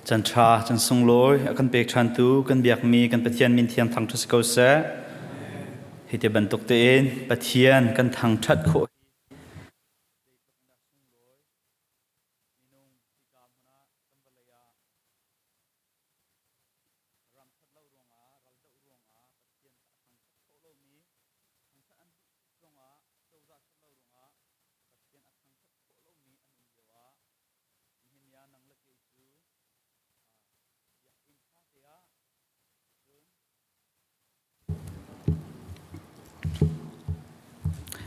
Chan ṭha, chan sunglawi a kan pek ṭhantu kan biakmi kan Pathian min thiang thangṭhat si ko seh. Hi te bantuk tein Pathian kan thangṭhat khawh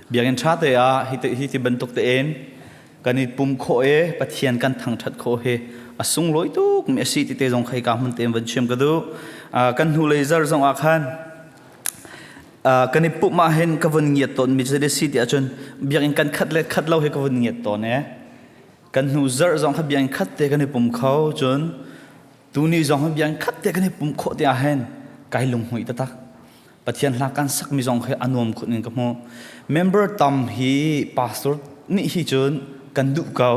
Biakinn ṭha te ah hi ti bantuk tein kan i pum khawh i Pathian kan thangṭhat khawh hi a sunglawi tuk mi a si ti te zong kha hika hmun tein van chim ka duh. Kan hnulei zar zong ah khan kan i pumh ah hin ka vun ngiat tawn mi cu si ti ahcun biakinn kan khat le khat lo hi ka vun ngiat tawn e. Kan hnu zarh zong kha biakinn khat te kan i pum kho cun tuni zong hi biakinn khat te kan i pum khawh ti ah hin kai lunghmuih taktak. Pathian hla kan sakmi zong khi a nuam khun in ka hmu. Member tam hi pastor nih hi cun kan duh ko.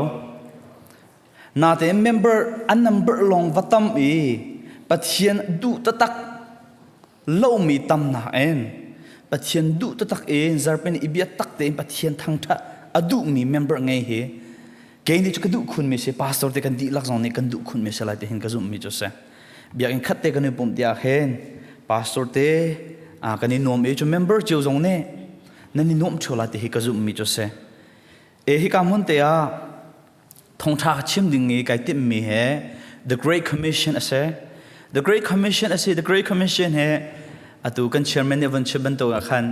Natein member an number lawng va tam i Pathian duh taktak lomi tam nain Pathian duh taktak in zarpen i bia tak tein Pathian thangṭhat a duhmi member ngei hi kei nih cu ka duh khun mi si pastor te kan dihlak zong nih kan duh khun mi si lai ti hin ka zumh mi cu si biakinn khat te kan i pumh tiah khin pastor te kan i nuam i cu member cio zong nih nan i nuam ṭheo lai ti hi ka zumh mi cu si e hika hmun te ah thongṭha ka chim ding i kai timh mi he The Great Commission a si. The Great Commission a si. The Great Commission he atu kan chairman nih von chim bantuk ah khan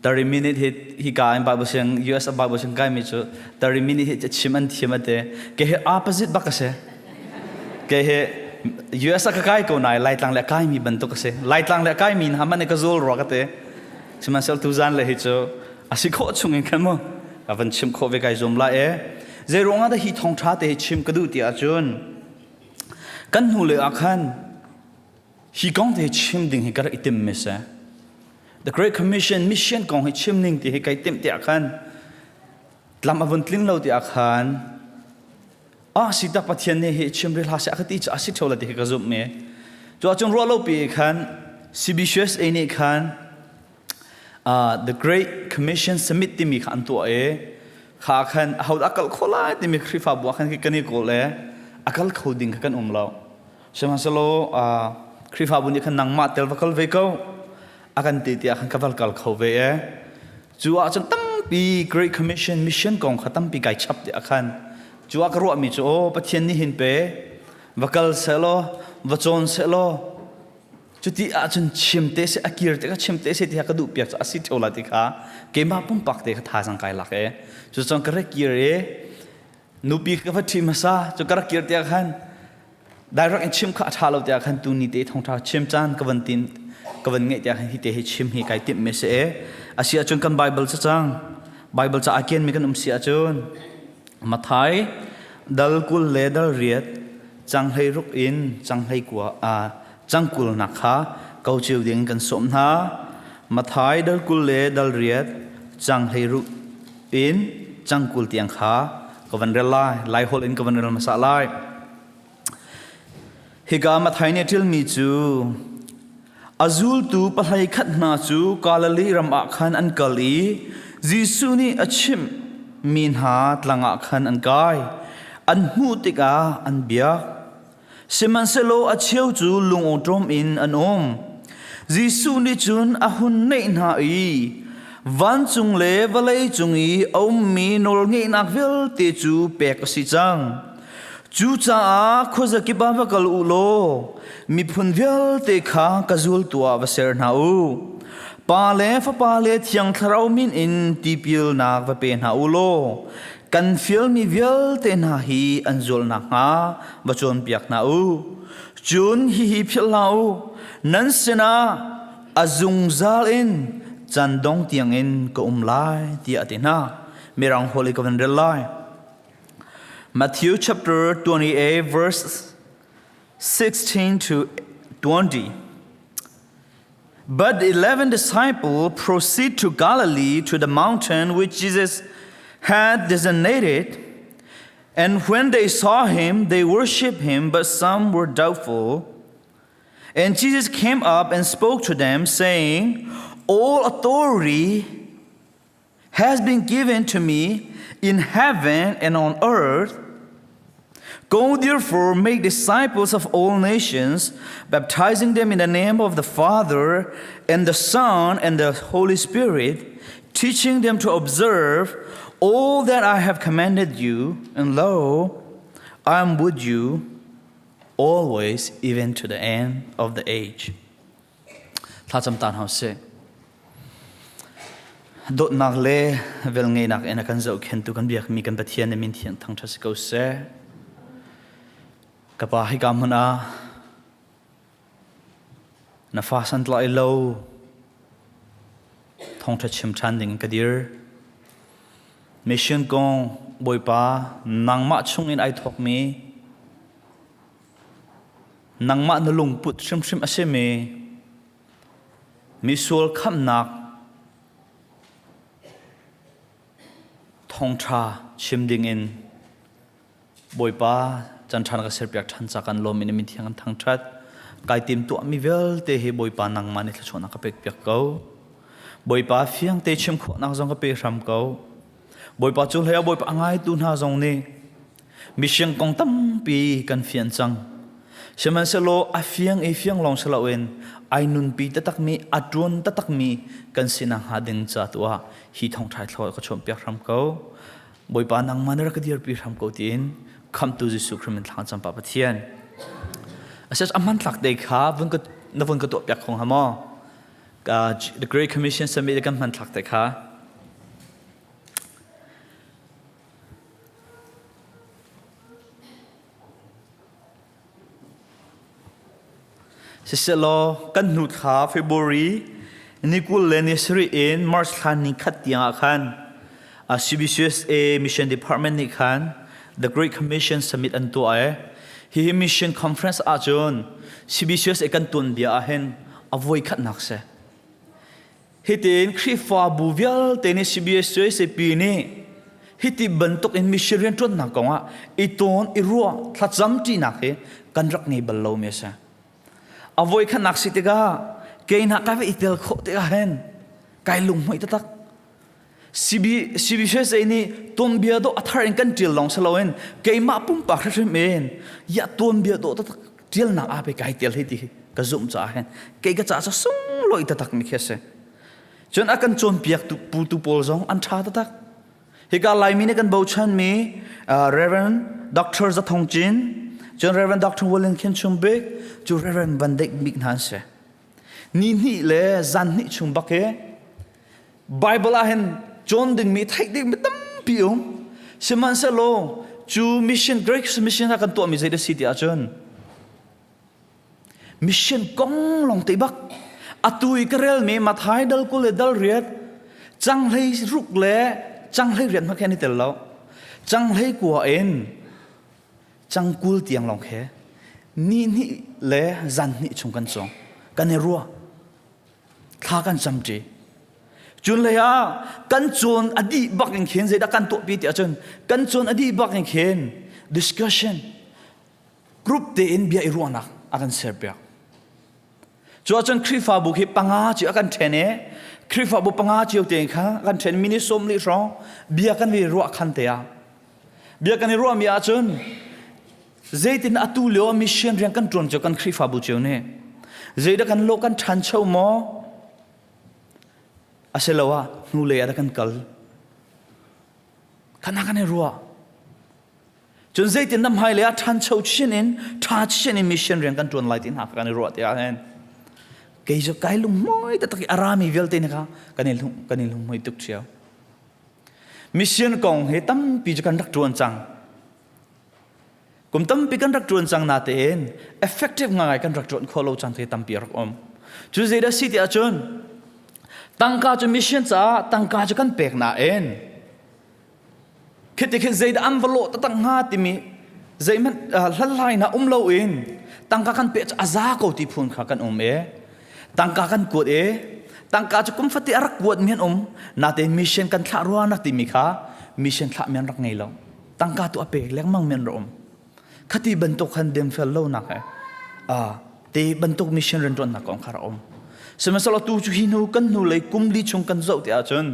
30 minute hi hi ka in Bible siang US a Bible siang kai mi cu 30 minute hi chim an thiam ate ke he opposite bak a si. Ke he US a ka kai ko nai Laitlang le kai mi bantuk a si. Laitlang le kai mi na man ka zul ro ka te. Sihmanhsehlaw tuzan le hi cu a si khawh chung in khan mu ka van chim khawh ve kai zum la e zei ruangah dah hi thawngṭha te hi chim ka duh ti ahcun kan hnu le ah khan hi kong te chim ding hi ka rak i tim mi si The Great Commission mission kong hi chim ning ti hi kai timh ti ah khan tlam a vun tling lo ti ah khan ah si tak Pathian nih hi chim ril ha se a ka ti cu a si ṭheo la ti hi ka zumh mi cu ahcun ruah lo pi khan CBCUSA nih khan The Great Commission Summit timi kha an tuah i kha khan aho dah kal kho lai timi Khrihfabu ah khan kan i kawl i a kal kho ding kha kan um lo. Sihmanhsehlaw Khrihfabu nih khan nangmah tel va kal ve ko a kan ti tiah khan ka val kal kho ve e. Cu ah cun tampi Great Commission mission kong kha tampi kai chap tiah khan cu ah ka ruahmi cu aw Pathian nih hin pe va kal sehlaw va cawn sehlaw Cuti ahcun chim te seh a kir te kha chim te seh ti kha ka duh piak cu a si ṭheo lai ti kha keimah pumpak te kha thazang kai lak e. Cucun ka rak kir i nupi ka va ṭhi hmasa cu ka rak kir tiah khan direct in chim kha a ṭha lo tiah khan tuni te thawngṭha chim caan ka van tin ka van ngeih tiah khan hi te hi chim hi kai timh mi si e. A si ahcun kan Bible cu cang Bible ca a kian mi kan um si ahcun Mathai dal 20 le dal 8 cang 16 in cang 19 cangkulnak kha ko cio ding kan sawm hna. Mathai dal 20 le dal 8 cang 16 in cang 20 tiang kha ka van rel lai. Lai holh in ka van rel hmasa lai. Hika Mathai nih a ṭialmi cu a zultu pahlei khat hna cu Galilee ram ah khan an kal i Jesuh nih a chimh mi hna tlang ah khan an kai. An hmuh tikah an biak. Sihmanhsehlaw a cheu cu lungawṭawm in an um. Jesuh nih cun a hun naih hna i vancung le vawlei cung i a ummi nawlngeihnak vialte cu pek a si cang. Cucaah khuazakip ah va kal u law miphun vialte kha ka zultu ah va ser hna u. Pa le Fapa le Thiang Thlarau min in tipilnak va pe hna u law kan fialmi vialte hna hi an zul nakhnga va cawnpiak hna u. Cun hihi philh hlah u, nan sinah a zungzal in can dong tiangin ka um lai, tiah a ti hna. Mirang holh i ka van rel lai. Matthew chapter 28 verse 16 to 20. But the 11 disciples proceed to Galilee to the mountain which Jesus had designated. And when they saw him, they worshiped him, but some were doubtful. And Jesus came up and spoke to them, saying, All authority has been given to me in heaven and on earth. Go therefore, make disciples of all nations, baptizing them in the name of the Father and the Son and the Holy Spirit, teaching them to observe all that I have commanded you. And lo, I am with you always, even to the end of the age. Thlacam ta hna sih. Dawtnak le velngeihnak in a kan zohkhentu kan biakmi kan Pathian na min thiang thangṭhat si ko seh. Ka pa hika hmun ah na fa santlai lo thawngṭha chim ṭhan ding in ka dir. Mission kong Bawipa nangmah chung in ai thawkmi Nangmah na lungput hrimhrim a simi misual khamhnak thawngṭha chim dingin Bawipa canṭhan ka serpiak ṭhan ca kan lawm in min thiang kan thangṭhat. Kai tim tuahmi vialte hi Bawipa nangmah nih thluachuahnak ka pekpiak ko. Bawipa fiang te chim khawhnak zong ka pe hram ko. Bawipa cu hlei ah Bawipa a ngaitu hna zong nih Misiang kong tampi kan fian cang. Sihmanhsehlaw a fiang i fiang lawng si loin ai nunpi taktakmi, a ṭuan taktakmi kan si nakhnga ding ca tu ah hi thawngṭha thlaw ka chuahpiak hram ko. Bawipa nangmah na rak ka dirpi hram ko tiin khamhtu Jesuh Khrih min thlang cam pa Pathian. Asiah a hmantlak te kha vun ka na vun ka tuahpiak kho hnga maw? The Great Commission Summit kan hmanthlak te kha. Sisehlaw kan hnu thla February ni 20 le ni sarih in March thla ni khat tiangah khan CBCUSA Mission Department nih khan The Great Commission Summit an tuah i hihi mission conference ahcun CBCUSA kan tuanbia ahhin a voikhatnak si. Hitin Khrihfabu vialte nih CBSUSAP nih hiti bantuk in mission rianṭuannak kongah i tawn i ruah thlacam ṭinak hi kan rak ngei bal lomi a si. A voikhatnak si tikah kei hna kai va i tel khawh tikah hin kai lunghmuih taktak. CB, CBCSA nih tuanbia dawh a thar in kan ṭial lawng si loin keimah pumpak hrimhrim in ya tuanbia dawh taktak ṭialnak ah pe kai tel hei ti hi ka zumh caah hin kei ka caah cu sunglawi taktak mi khi a si. Cun a kan cawnpiak tu putu pawl zong an ṭha taktak. Hika Laimi nih kan bochanmi Reverend Dr. Za Thong Cin, cun Reverend Dr. William Khin Chung Bik, cu Reverend Van Dijk Bik hna an si. Ni hnih le zan hnih chung bak hi Bible ah hin cawn dingmi theih dingmi tampi um. Sihmanhsehlaw cu mission Great Mission ah kan tuahmi zei dah si ti ahcun mission kong lawng te bak atu i ka relmi Mathai dal 20 le dal riat canghlei ruk le canghlei riat hmanh khi an i tel lo canghlei kua in cangkul tiang lawng khi ni hnih le zan hnih chung kan cawng kan i ruah thla kan camṭi cun lei ah kan cawn a dih bak in khin zeidah kan tuahpi ti ahcun kan cawn a dih bak in khin discussion group tein bia i ruahnak a kan serpiak cu ahcun Khrihfabu khi panga cio a kan ṭhen i Khrihfabu panga cio te kha kan ṭhen mini sawm li hrawng bia kan i ruah khan te ah bia kan i ruahmi ahcun Zeitin atu lio mission rian kan ṭuan cio kan Khrihfabu cio nih zeidah kan lawh kan ṭhancho maw asiloah hnulei ah dah kan kal khana kan i ruah cun zeitin dah hmailei ah ṭhancho chin in ṭha chin in mission rian kan ṭuan lai ti hna kan i ruah tiah hin kei cu kai lunghmui taktak i a rami vialte nih kha kan i lung kan i lunghmui tuk cio mission kong hi tampi cu kan rak ṭuan cang Kum tampi kan rak ṭuan cang natein effective ngai kan rak ṭuan khawh lo cang te tampi a rak um. Cu zeidah si ti ahcun tangka cu mission caah tangka cu kan pek nain khiti khin zeidah an va lawh taktak hnga timi zeihmanh hlathlainak um loin tangka kan pek cu a za ko ti phun kha kan um e tangka kan kuat e tangka cu kum fate a rak kuat mi an um natein mission kan thlah rua nak timi kha mission thlah mi an rak ngei lo. Tangka tu a pek lengmang men ra um. Khati bantuk khan demfel lo nak he te bantuk mission rianṭuannak kong kha ra um. Sihmanhsehlaw tu cu hi hnu kan hnu lei kum li chung kan zoh ti ahcun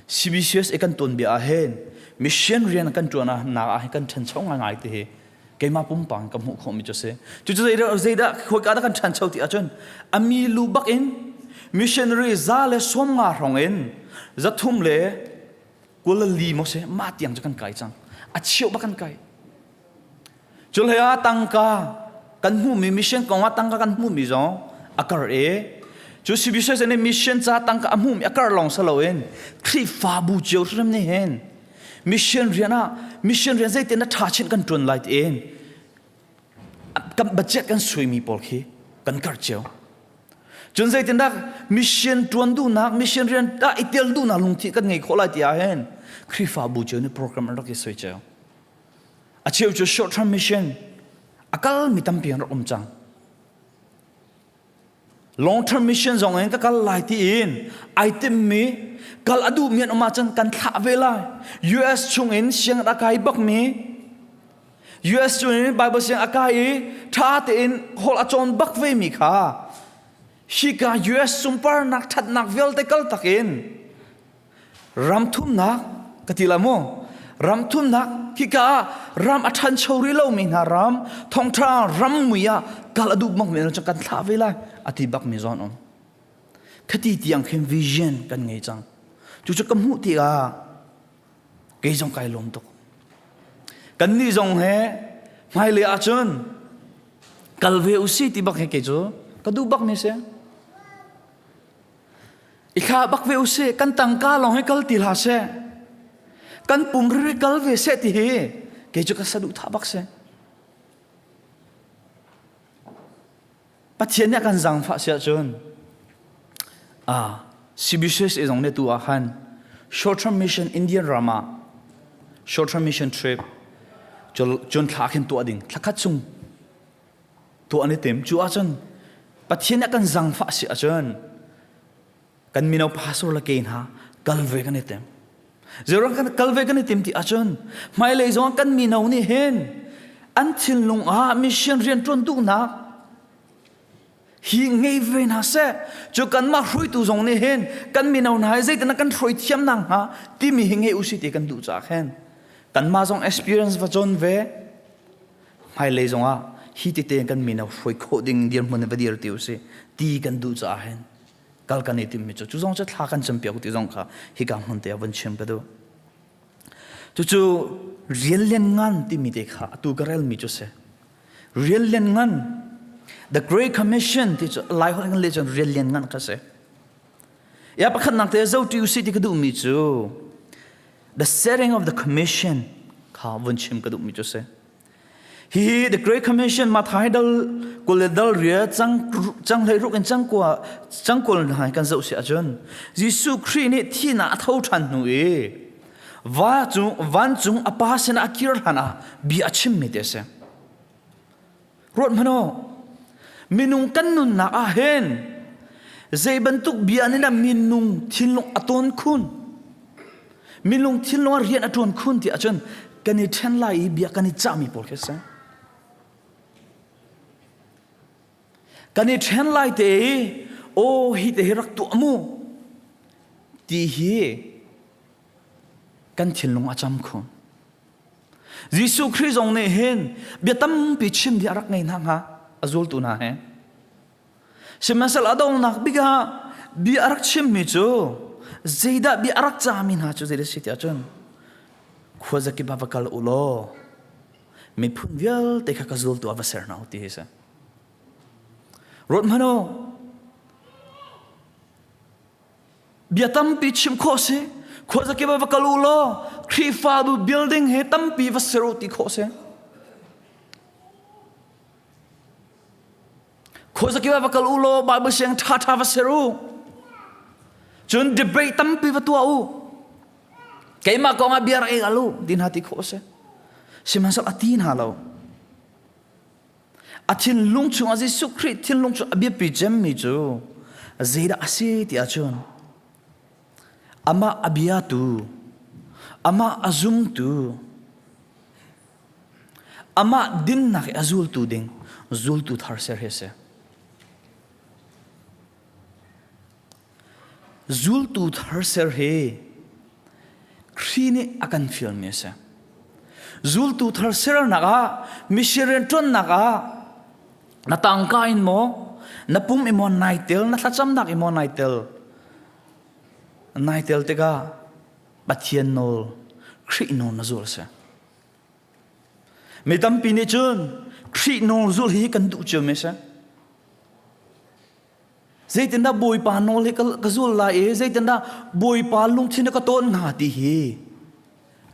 CBCS i kan tuanbia ah hin mission rian kan ṭuan ah nak ah hin kan ṭhancho ngaingai ti hi keimah pumpak ka hmuh khawhmi cu a si. Cucu zeidah khawika dah kan ṭhancho ti ahcun a mi lu bak in missionary 150 hrawng in 324 maw si mah tiang cu kan kai cang. A cheu bak kan kai. Cuhlei ah tangka kan hmuhmi mission kong ah tangka kan hmuhmi zong a kar i cu CBCS nih mission ca tangka a hmuhmi a kar lawng si loin Khrihfabu cio hrim nih hin mission rian ah mission rian zeitin a ṭha chin kan ṭuan lai tiin kan budget kan suimi pawl khi kan kar cio. Cun zeitindah mission ṭuan duhnak, mission rian ah i tel duhnak lungthin kan ngei khawh lai ti ah hin Khrihfabu cio nih program an rak i sui cio. A cheu cu short term mission a kalmi tampi an rak um cang. Long term mission zong in ka kal lai tiin ai timmi kal a duhmi an um ahcun kan thlah ve lai. US chung in sianginn a kai bakmi US chung in Bible siang a kai i ṭha tein holh a cawn bak vemi kha hika US sunparnak ṭhatnak vialte kal takin ram thumnak ka ti la mu ram thumnak hika ah ram a ṭhancho rih lomi hna ram thongṭha ram mui ah kal a duh bak mi cu kan thlah ve lai a ti bak mi zawn um khati tiang khin vision kan ngei cang cu cu ka hmuh tikah kei zong kai lawm tuk kan nih zong he hmailei ahcun kal ve usi ti bak he kei cu ka duh bak mi si I thlah bak ve usih, kan tangka lawng hi kal ti hlah seh. Kan pum riri kal ve seh ti hi kei cu ka saduhthah bak si. Pathian nih a kan zaangfah si ahcun ah CBCS zong nih tu ah khan short term mission Indian ram ah short term mission trip cun thla khin tuah ding thla khat chung tuah an i tim. Cu ahcun Pathian nih a kan zangfah si ahcun kan mino pastor le ke hna kal ve kan i tim. Zeruang kan kal ve kan i tim ti ahcun hmailei zong kan mino nih hin an thinlung ah mission rian ṭuan duhnak hi ngei ve hna seh cu kanmah hruaitu zong nih hin kan mino hna hi zeitin kan hruai thiam nak hnga timi hi ngei usih ti kan duh caah khin kanmah zong experience va cawn ve hmailei zongah hi tete kan mino hruai khawh ding dirhmun in va dir ti usih ti kan duh caah hin kal kan i timmi cu cu zong cu thla kan campiak ti zong kha hika hmun te ah vun chim ka duh cucu rian lian ngan timi te kha atu ka relmi cu si rian lian ngan the great commission ti cu lai holh kan le cun rian lian ngan kha si ya pakhatnak te zo ti usih ti ka duhmi cu the setting of the commission kha vun chim ka duhmi cu si Hihi The Great Commission Matthai dal kul le dal ria cang cang hlei ruk in cang kua cang kul hna kan zoh si ahcun Jesuh Khrih nih thihnak a tho ṭhan hnu i va cung vancung a pa sinah a kir hlan ah bia a chimmi te a si. Ruat hmanh u. Minung kan nunnak ah hin zei bantuk bia nih dah minung thinlung a tawn khun? Minung thinlung ah rian a ṭuan khun ti ahcun kan i ṭhen lai i bia kan i cahmi pawl khi a si. Kan i ṭhen lai te i aw hi te hi rak tuah mu ti hi kan thinlung a cam khun. Jesuh Khrih zong nih hin bia tampi chim ding a rak ngei hna hnga a zultu hna he. Sihmanhsehlaw a donghnak bik ah bia a rak chimmi cu zeidah bia a rak cami hna cu zeidah si tiah cun khuazakip ah va kal u law miphun vialte kha ka zultu ah va ser hna u ti hi si. Ruat hmanh u Bia tampi chim khawh si. Khuazakip ah va kal u law Khrihfabu building he tampi va ser u ti khawh si. Khuazakip ah va kal u law Bible siang ṭhaṭha va ser u. Cun debate tampi va tuah u. Keimah kong ah bia rak i al u ti hna ti khawh si. Sihmanhsehlaw a ti hna lo. A thinlung chungah Jesuh Khrih thinlung cu a biapi cemmi cu zeidah a si ti ahcun amah a biatu, amah a zumtu. Amah dinnak i a zultu ding zultu thar ser hi a si. Zultu thar ser hi Khrih nih a kan fialmi a si. Zultu thar sernak ah mission rianṭuannak ah na tangka in maw na pum i maw nai tel na thlacamnak i maw nai tel nai tel tikah Pathian nawl Khrih nawl na zul a si. Mi tampi nih cun Khrih nawl zulh hi kan duh cio mi a si. Zeitindah Bawipa nawl hi ka zul lai i zeitindah Bawipa lungthin ka tawn hnga ti hi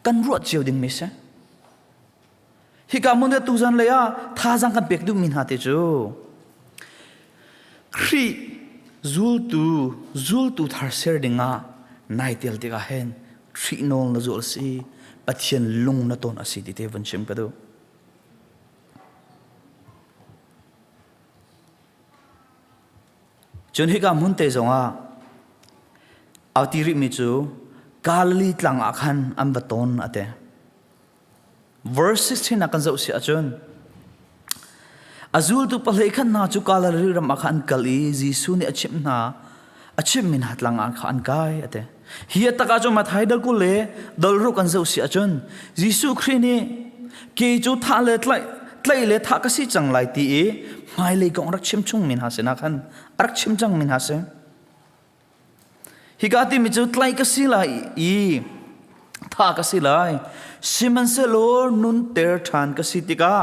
kan ruah cio ding mi si. Hika hmun ah tuzan lei ah thazaang kan pek duhmi hna te cu Khrih zultu zultu thar ser ding ah nai tel tikah hin Khrih nawl na zul si Pathian lung na tawn a si ti te vun chim ka duh. Cun hika hmun te zongah au ti rihmi cu Galilee tlang ah khan an va ton a ti. Verse 16 ah kan zoh si ahcun a zultu pahlei khan hna cu Galilee ram ah khan an kal i Jesuh nih a chimh hna a chimhmi hna tlang ah khan an kai a ti. Hi a tak ahcun Matthai dal 20 le dal ruk an zoh si ahcun Jesuh Khrih nih kei cu thah le tlaih tlaih le thah ka si cang lai ti i hmailei kong rak chim chung mi hna sinah khan a rak chim cang mi hna si. Hika timi cu tlaih ka si lai i thah ka si lai sihmanhsehlaw nunter ṭhan ka si tikah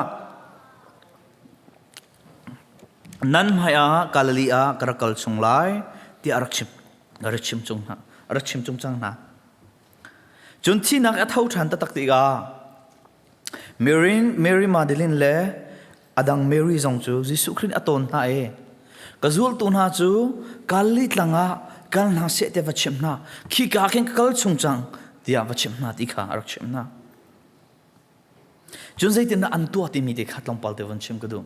nan hmaiah Galilee ah ka rak kal chung lai tiah a rak chim a rak chim chung hna a rak chim chung cang hna. Cun thihnak a tho ṭhan taktak tikah Mary, Mary Magdalene le a dang Mary zong cu Jesuh Khrih nih a tawn hna i ka zultu hna cu Galilee tlang ah kal hna seh tiah va chimh hna khika khin ka kal chung cang tiah va chimh hna ti kha a rak chimh hna. Cun zeitindah an tuah timi te kha tlawmpal te von chim ka duh.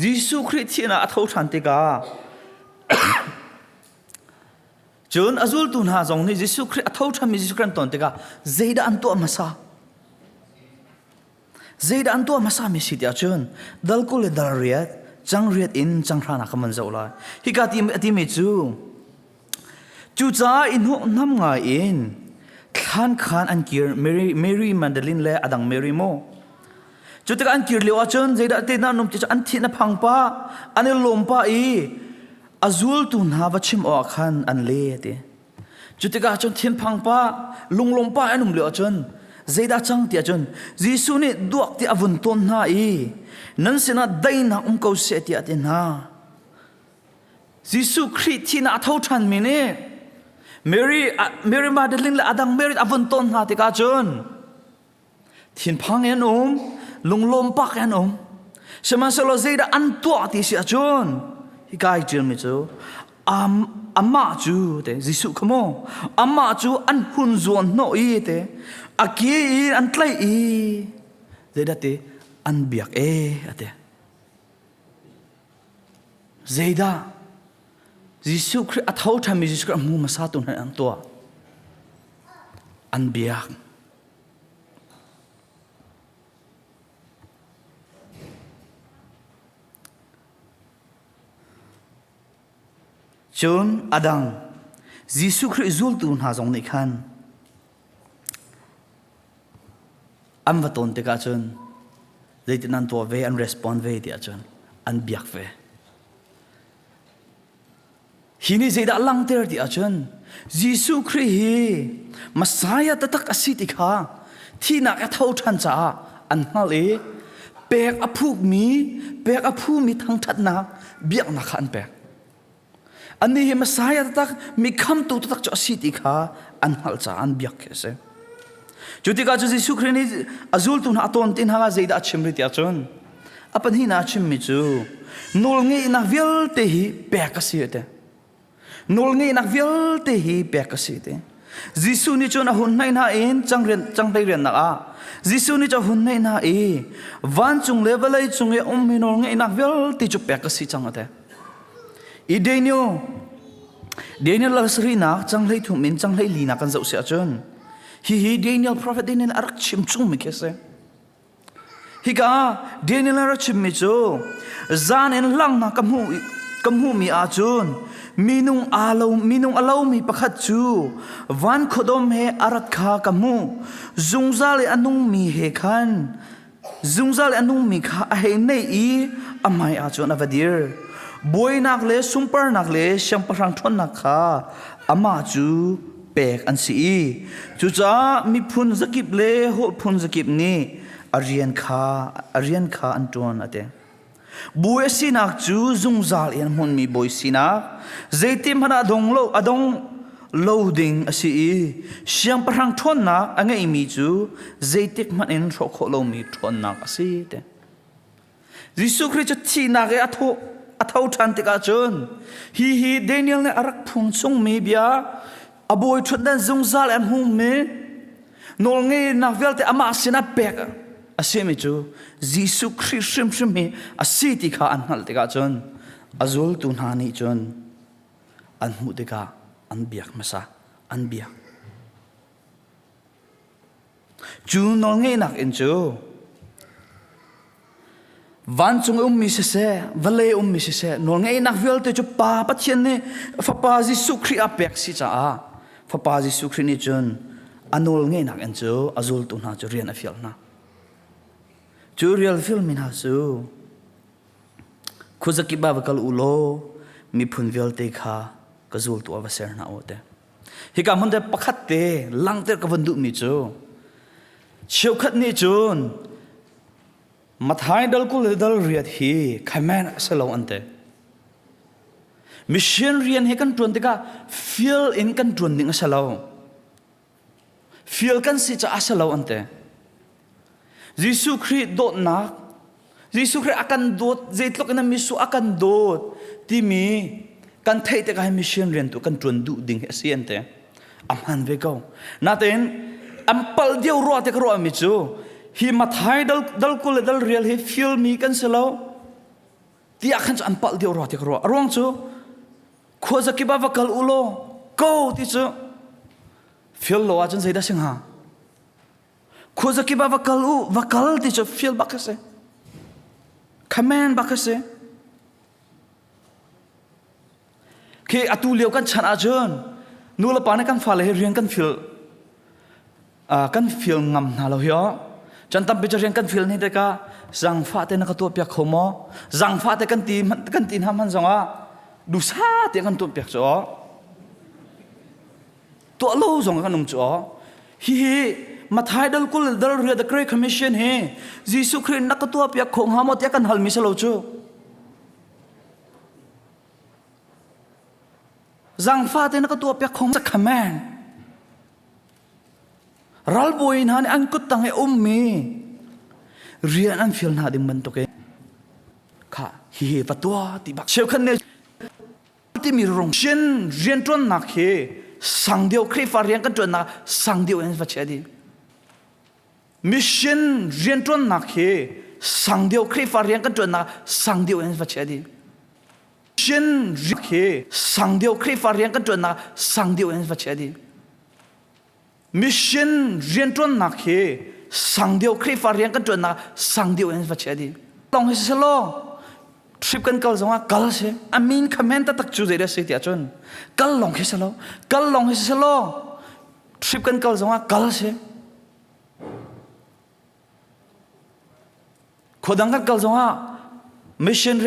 Jesuh Khrih thihnak a tho ṭhan tikah cun a zultu hna zong nih Jesuh Khrih a tho ṭhanmi Jesuh Khrih an ton tikah zeidah an tuah hmasa? Zeidah an tuah hmasa mi si tiah cun dal 20 le dal riat cang riat in cang hra nak kan van zoh lai. Hika ti a timi cu Cucaah i hnawhhnam ngai in thlan khan an kir Mary, Mary Magdalene le a dang Mary mu. Cu tikah an kir lio ahcun zeidah te na num ti cu an thih na phang pah, an i lawm pah i a zultu hna va chim awk khan an le ti. Cu tikah cun thinphang pah, lunglawm pah an um lio ahcun zeidah cang ti ahcun Jesuh nih duak ti a vun tawn hna i nan sinah daihnak um ko seh tiah a ti hna. Jesuh Khrih thihnak a tho ṭhanmi nih Mary, Mary Magdalene le adang Mary a vun ton hna tikah cun thinphang in an um, lunglawm pak in an um. Sihmanhsehlaw zeidah an tuah ti si ahcun hika i ṭialmi cu am, amah cu te Jesuh kha mu amah cu an hun zuan hnawh i te a ke in an tlaih i zeidah ti an biak e a ti. Zeidah Jesuh Khrih a tho ṭhanmi Jesuh Khrih a hmu hmasatu hna an tuah? An biak. Cun a dang Jesuh Khrih zultu hna zong nih khan An va tawn tikah cun zeitin an tuah ve, an respond ve ti ahcun an biak ve. Hi nih zeidah langhter ti ahcun Jesuh Khrih hi Messiah taktak a si ti kha thihnak a tho ṭhan caah an hngalh i pek a phukmi pek a phumi thangṭhatnak biaknak kha an pek. Annih hi Messiah taktak, mi khamtu taktak cu a si ti kha an hngalh caah an biak khi a si. Cu tikah cu Jesuh Khrih nih a zultu hna a tawn ti hna zeidah a chim rih tiah cun a pahnihnak a chimmi cu nawlngeihnak vialte hi pek a si a ti. Nawlngeihnak vialte hi pek a si ti. Jesuh nih cun a hun hnaih hna in canghlei riannak ah Jesuh nih cun a hun hnaih hna i vancung le vawlei cung i a ummi nawlngeihnak vialte cu pek a si cang a ti. I Daniel Daniel lal sarihnak canghlei thum in canghlei linak kan zoh si ahcun hihi Daniel prophet Daniel a rak chim chungmi khi a si. Hika Daniel a chimmi cu zan in langhnak ka hmuh ka hmuhmi ahcun minung aa lo minung a lomi pakhat cu van khuadawm he a rat kha ka hmuh zungzal i a nungmi he khan Zungzal a nungmi kha a hei neih i a hmai ah cun a va dir. Buainak le sunparnak le siangpahrang ṭhawnnak kha amah cu pek an si i cucaah miphun zakip le holh phun zakip nih a rian kha a rian kha an ṭuan a ti. Bawi a sinak cu zungzal in a hmunmi bawi sinak, zeitin hmanh ah dong lo a dong lo ding a si i siangpahrang ṭhawnnak a ngeihmi cu zeitik hmanh in hrawh khawh lomi ṭhawnnak a si te. Jesuh Khrih cu thihnak i a tho a tho ṭhan tikah cun hi hi Daniel nih a rak phung chungmi bia a bawi ṭhutdan zungzal a hmumi nawlngeihnak vialte amah sinah pek a simi cu Jesuh Khrih hrimhrim hi a si ti kha an hngalh tikah cun a zultu hna nih cun an hmuh tikah an biak hmasa an biak Cu nawlngeihnak in cu vancung i ummi siseh, vawlei ummi siseh, nawlngeihnak vialte cu Pa Pathian nih Fapa Jesuh Khrih ah pek si caah Fapa Jesuh Khrih nih cun a nawlngeihnak in cu a zultu hna cu rian a fial hna. Cu rian fialmi hna cu khuazakip ah va kal u law miphun vialte kha ka zultu ah va ser hna u te. Hika hmun te pakhat te langhter ka van duhmi cu cheukhat nih cun Mathai dal 20 le dal 8 hi command a si lo an ti. Mission rian hi kan ṭuan tikah fial in kan ṭuan ding a si lo. Fial kan si caah a si lo an ti. Jesuh Khrih dawtnak, Jesuh Khrih a kan dawt, zeitluk in Jesuh a kan dawt timi kan theih tikah hi mission rian tu kan ṭuan duh ding hi a si an ti. A hmaan ve ko. Natein an palh deuh ruah te ka ruahmi cu hi Mathai dal, dal 20 le dal 8 hi fialmi kan si lo tiah khan cu an palh deuh rua ti ka ruah. A ruang cu khuazakip ah va kal u law go ti cu fial lo ahcun zeidah si hnga? Khuazakip ah va kal u, va kal ti cu fial bak a si. Command bak a si. Khi atu lio kan chan ahcun nu le pa nih kan fale hi rian kan fial kan fial ngam hna lo hi oh. Chan tampi cu rian kan fial ni tikah zangfah te na ka tuah piak kho maw? Zangfah te kan ti kan ti hna hman zongah dusa te kan tuah piak cu oh. Tuah lo zong kan um cu aw. Hihi Mathai dal 20 dal 8 the Great Commission hi Jesuh Khrih na ka tuah piak kho hnga maw tiah kan halmi si lo cu. Zangfa te na ka tuah piak kho hnga command. Ralbawi hna nih an kut tang i ummi rian an fial hna ding bantuk in kha hihi va tuah ti bak cheukhat nih timi rung shin rianṭuannak hi sang deuh Khrihfa rian kan ṭuannak sang deuh in va chia dih mission rianṭuannak hi sang deuh Khrihfa rian kan ṭuannak sang deuh in va chia dih mission hi sang deuh Khrihfa rian kan ṭuannak sang deuh in va chia dih Mission rianṭuannak hi sang deuh Khrihfa rian kan ṭuannak sang deuh in va chia dih. Tong hi selaw trip kan kal zongah kal si. A min comment taktak cu zeidah si tiah cun kal lawng khi selaw kal lawng hi selaw trip kan kal zongah kal si. Khuadang kan kal zongah mission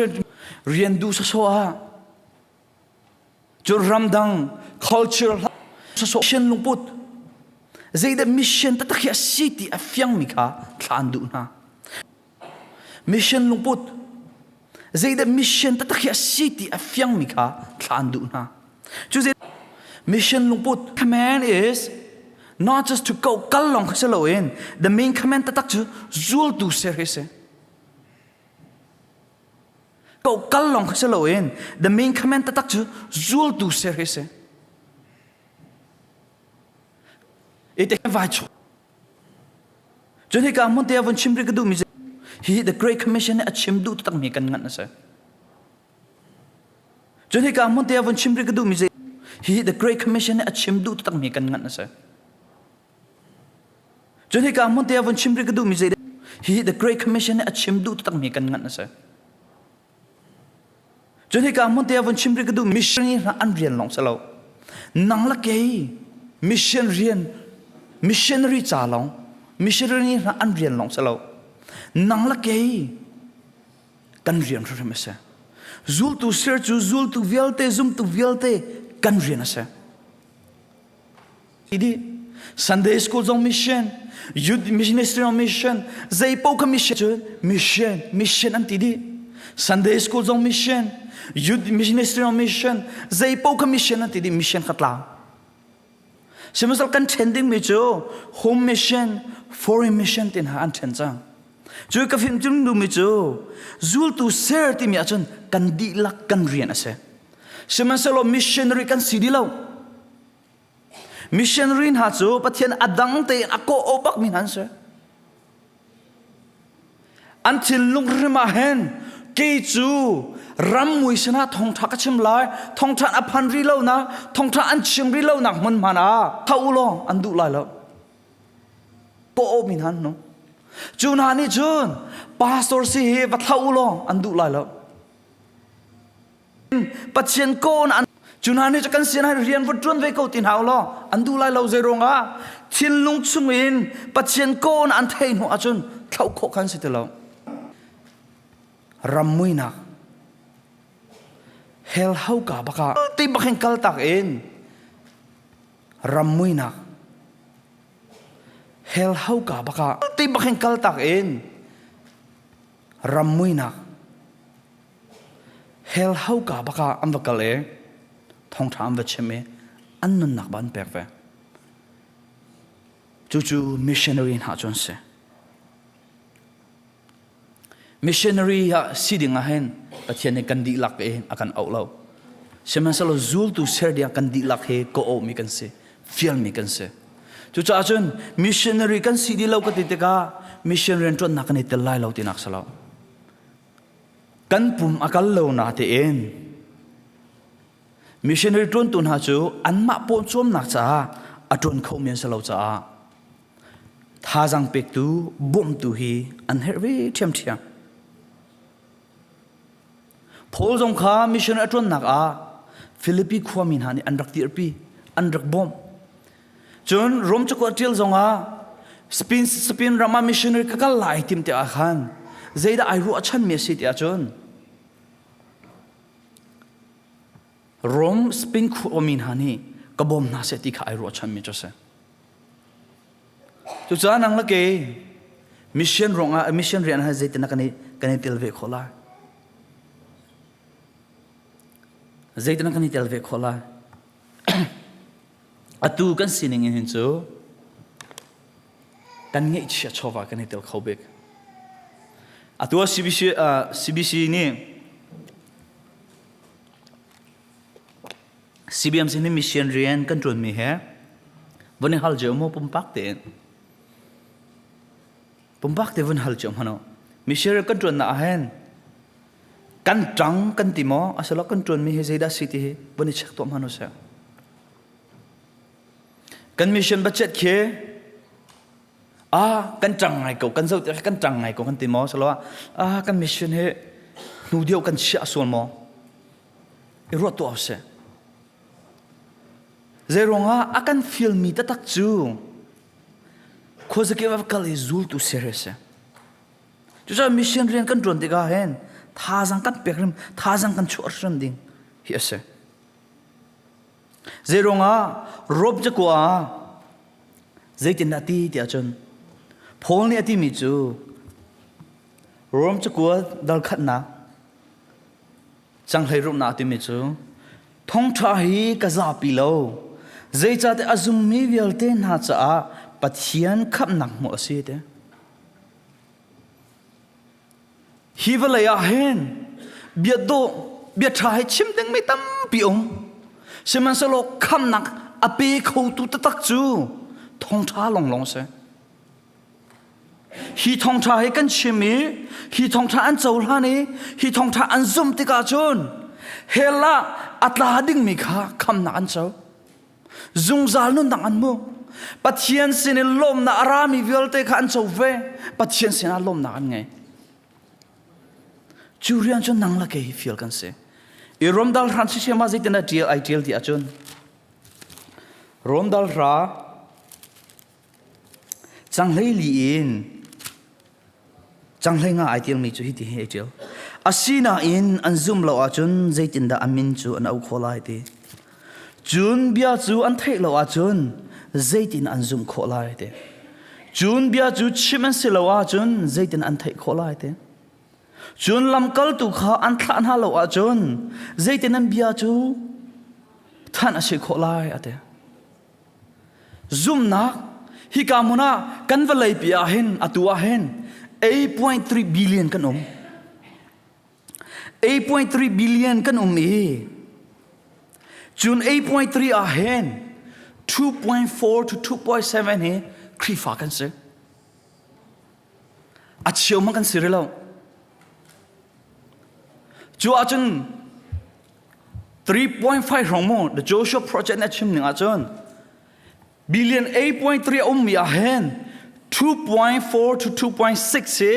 rian duh sawsawh ah Cu ramdang culture mission lungput zeidah mission taktak hi a si ti a fiangmi kha thla an duh hna. Mission lungput zeidah mission taktak hi a si ti a fiangmi kha thla an duh hna. Cu zei mission lungput command is not just to go kal lawng kha si loin the main command taktak cu zultu ser hi si. Ko kal lawng kha si loin the main command taktak cu zultu ser hi si. Ite vai chu. Cun hika hmun te vun chim ri ka duhmi hi the great commission a chim duh taktak mi kan nganh a si. Cun hika hmun te vun chim ri ka duhmi hi the great commission a chim duh taktak mi kan nganh a si. Cun hika hmun te ah vun chim rih ka duhmi zei hi Hi The Great Commission nih a chim duh takmi kan nganh a si. Cun hika hmun te ah vun chim rih ka duh missionary hna an rian lawng si lo. Nang le kei mission rian missionary ca lawng missionary hna an rian lawng si lo. Nang le kei kan rian hrimhrim a si. Zultu sir cu zultu vialte zumtu vialte kan rian a si. Idi Sunday school zong mission, youth ministry zong mission, zei paoh kha mission cun mission, mission an ti dih. Sunday school zong mission, youth ministry zong mission, zei paoh kha mission an ti dih, mission kha tlang. Sihmanhsehlaw kan ṭhen dingmi cu home mission, foreign mission ti hna an ṭhen cang. Cu ka fim cun duhmi cu zultu ser timi ahcun kan dihlak kan rian a si. Sihmanhsehlaw missionary kan si dih lo. Missionary hna cu Pathian a dang tein a kawh bakmi hna an si. An thinlung hrim ah hin kei cu ram mui sinah thawngṭha ka chim lai, thawngṭha a phan rih lo nak, thawngṭha an chim rih lo nak hmun hmanh ah tho u law an duh lai lo. Kawh mi hna an nung. Cu hna nih cun pastor si hi va thlo u law an duh lai lo. Pathian kawn an cu hna nih kan sinah rian va ṭuan ve ko ti hna law an duh lai lo zei ruangah thinlung chungin Pathian kawn an thei hnu ahcun thlauh khawh khan si ti lo ram muinak hell hauka baka ti bakin kal tak in ram muinak hell hauka baka ti bakin kal tak in ram muinak Hell hauka bak ah an va kal i thawngṭha an va chim i an nunnak ba an pek ve. Cucu missionary hna cu an si. Missionary ah si ding ah hin Pathian nih kan dihlak i a kan auh lo. Sihmanhsehlaw zultu ser ding kan dihlak hi kawh-awhmi kan si, fialmi kan si. Cucaah cun missionary kan si dih lo ka ti tikah mission rianṭuannak kan i tel lai lo tinak si lo. Kan pum a kal lo na tein missionary ṭuantu hna cu anmah pawcawmnak caah a ṭuan khomi an si lo caah thazaang pektu bawmtu hi an herh ve ṭhiamṭhiam. Paul zong kha missionary a ṭuannak ah Philippi khuami hna nih an rak dirpi, an rak bawmh. Cun Rom cakuat ṭial zongah Spain, Spain ram ah missionary ka kal lai tim tiah khan zeidah ai ruahchanmi a si tiah cun Rom Spain khuami hna nih ka bawm hna seh ti kha ai ruahchanmi cu a si. Cucaah nang le kei mission ruangah mission rian ah zeitin kan i kan i tel ve khawh lai? Zeitin kan i tel ve khawh lai? Atu kan sining in hin cu kan ngeihchia chawva kan i tel kho bik. Atu ah CBC, uh, CBC nih CBMC nih mission rian kan ṭuanmi he vun i hal cio mu pumpak tein pumpak te vun hal cio hmano mission rian kan ṭuannak ah hin kan ṭang kan ti maw asilo kan ṭuanmi hi zeidah si ti hi vun i check tuah hmanh usih kan mission budget khi ah kan ṭang ngai ko kan zoh tikah kan ṭang ngai ko kan ti maw asilo ah kan mission hi hnu deuh kan chiah sual maw i ruah tuah usih zei ruangah a kan fialmi taktak cu khuazakip ah kal i zultu ser a si Cucaah mission rian kan ṭuan tikah hin thazaang kan pek hrim thazaang kan chuah hrim ding hi a si. Zeiruangah Rom cakua ah zeitindah ti tiah cun Paul nih a timi cu Rom cakua dal khatnak canghlei rumnak a timi cu thongṭha hi ka zapi lo zeicahtiah a zummi vialte hna caah Pathian khamhnak hmuh a si te. Hi vawlei ah hin bia dawh, bia ṭha hi chim dingmi tampi um. Sihmanhsehlaw khamnak a pe khotu taktak cu thawngṭha lawnglawng a si. Hi thawngṭha hi kan chim i hi thawngṭha an cohlan i hi thawngṭha an zumh tikah cun hell ah a tla dingmi kha khamnak an co. Zungzal nunnak an hmu. Pathian sin in lawmnak a rami vialte kha an co ve. Pathian sinah lawmnak an ngei. Cu rian cu nang le kei hi fial kan si. I Romdal hran sisem ah zeitin a ṭial ai ṭial ti ahcun Romdal hra canghlei li in canghlei nga ai ṭialmi cu hiti hi ai ṭial. Asinain an zum lo ahcun zeitindah a min cu an auh khawh lai ti. Cun bia cu an theih lo ahcun zeitin an zumh khawh lai ti. Cun bia cu chim an si lo ahcun zeitin an theih khawh lai ti. Cun lamkaltu kha an thlah hna lo ahcun zeitin an bia cu thanh a si khawh lai a ti. Zumhnak hika hmun ah kan vawlei pi ah hin atu ah hin 8.3 billion kan um. 8.3 billion kan um i cun 8.3 ah hin 2.4 to 2.7 hi Khrihfa kan si. A cheu hmang kan si rih lo. Cu ahcun 3.5 hrawng mu The Joshua Project nih a chim ning ahcun billion 8.3 a ummi ah hin 2.4 to 2.6 hi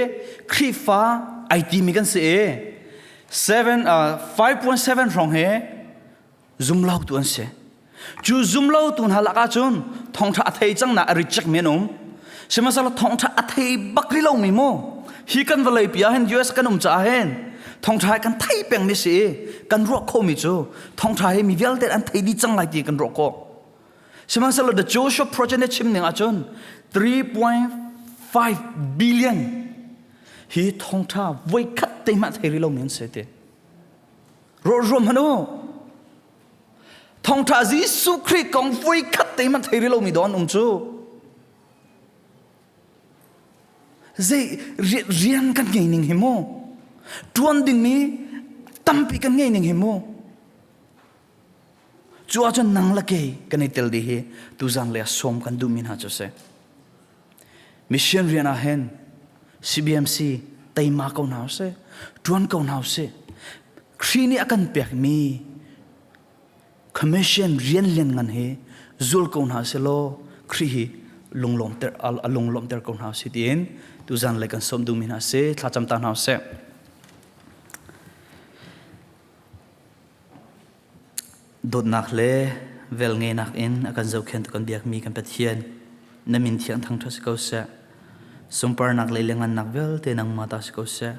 Khrihfa ai timi kan si i 7 5.7 hrawng hi zumlotu an si. Cu zumlotu hna lakah cun thawngṭha a thei cang na a reject mi an um. Sihmanhsehlaw thawngṭha a thei bak rih lomi mu hi kan vawlei pi ah hin US kan um caah hin thawngṭha hi kan thei peng mi si i kan ruah khomi cu thawngṭha hi mi vialte an thei dih cang lai ti kan ruah khawh. Sihmanhsehlaw The Joshua Project nih chim ning ahcun 3.5 billion hi thawngṭha voikhat te hmanh thei rih lomi an si ti. Ruah hmanh u. Thawngṭha Jesuh Khrih kong voikhat te hmanh thei rih lomi dawn um cu. Zei rian kan ngei ning hi mu. Ṭuan dingmi tampi kan ngei ning hi mu. Cu ahcun nang le kei kan i tel dih hi tuzan le sawm kan duhmi hna cu si. Mission rian ah hin CBMC teima ko hna usih, ṭuan ko hna usih. Khrih nih a kan pekmi commission rian lianngan hi zul ko hna sih law Khrih hi lunglawmter a lunglawmter ko hna usih tiin tuzan le kan sawm duhmi hna si thlacam ta hna usih. Dawtnak le velngeihnak in a kan zohkhentu kan biakmi kan Pathian, na min thiang thangṭhat si ko seh. Sunparnak le lianhngannak vialte nangmah ta si ko seh.